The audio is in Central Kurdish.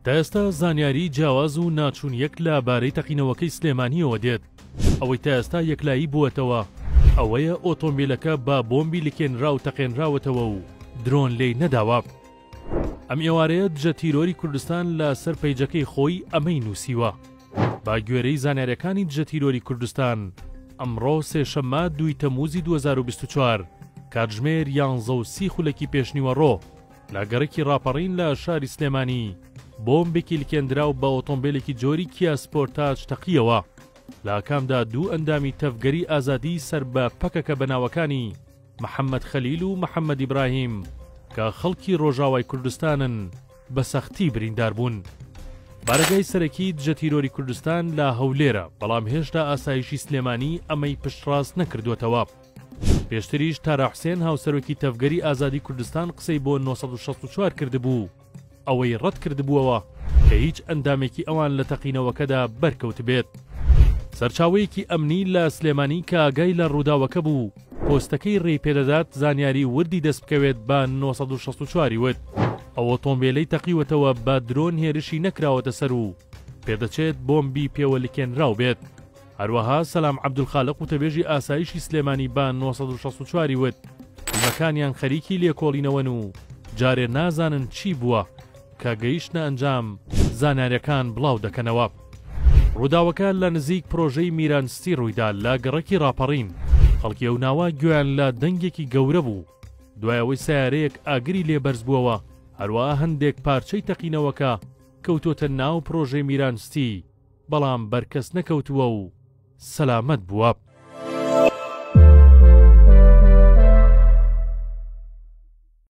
تا ئێستا زانیاری جیاواز و ناچوونیەک لە بارەی تەقینەوەکەی سلێمانییەوە دێت، ئەوەی تا ئێستا یەکلایی بووەتەوە ئەوەیە ئۆتۆمبیلەکە بە بۆمبی لکێنراو تەقێنراوەتەوە و درۆن لێی نەداوە. ئەم ئێوارەیە دژە تیرۆری کوردستان لە سەر پەیجەکەی خۆی ئەمەی نووسیوە. بە گوێرەی زانیاریەکانی دژە تیرۆری کوردستان، ئەمڕۆ سێشەممە دووی تەمووزی 2024 کاتژمێر 11:30 خولەکی پێشنیوەڕۆ لە گەڕەکی ڕاپەڕین لە شاری سلێمانی بۆمبێکی لکێندراو بە ئۆتۆمبێلێکی جۆری کیا سپۆرتاج تەقیەوە. لە ئاکامدا دوو ئەندامی تەڤگەری ئازادیی سەر بە پەکەکە بە ناوەکانی محەمەد خەلیل و محەمەد ئیبراهیم کە خەڵکی ڕۆژاوای کوردستانن بە سەختی بریندار بوون. بارەگای سەرەکی دژە تیرۆری کوردستان لە هەولێرە، بەڵام هێشتا ئاسایشی سلێمانی ئەمەی پشتڕاست نەکردووەتەوە. پێشتریش تارا حوسێن هاوسەرۆکی تەڤگەری ئازادی کوردستان قسەی بۆ 964 کردبوو، ئەوەی ڕەتکردبووەوە کە هیچ ئەندامێکی ئەوان لە تەقینەوەکەدا بەرکەوتبێت. سەرچاوەیەکی ئەمنی لە سلێمانی کە ئاگای لە ڕووداوەکە بوو، پۆستەکەی ڕێی پێدەدات زانیاری وردی دەستبکەوێت بە 964 ی وت، ئەو ئۆتۆمبێلەی تەقیوەتەوە بە درۆن هێرشی نەکراوەتە سەر و پێدەچێت بۆمبی پێوەلکێنراو بێت. هەروەها سەلام عەبدولخالق وتەبێژی ئاسایشی سلێمانی بە 964 ی وت، تیمەکانیان خەریکی لێکۆڵینەوەن و جارێ نازانن چی بووە، کە گەیشتنە ئەنجام زانیاریەکان بڵاو دەکەنەوە. ڕووداوەکە لە نزیک پرۆژەی میران ستی ڕوویدا لە گەڕەکی ڕاپەڕین، خەڵکی ئەو ناوە گوێیان لە دەنگێکی گەورە بوو دوای ئەوەی سەیارەیەک ئاگری لێ بەرزبووەوە، هەروەها هەندێک پارچەی تەقینەوەکە کەوتۆتە ناو پرۆژەی میران ستی، بەڵام بەر کەس نەکەوتووە و سەلامەت بووە.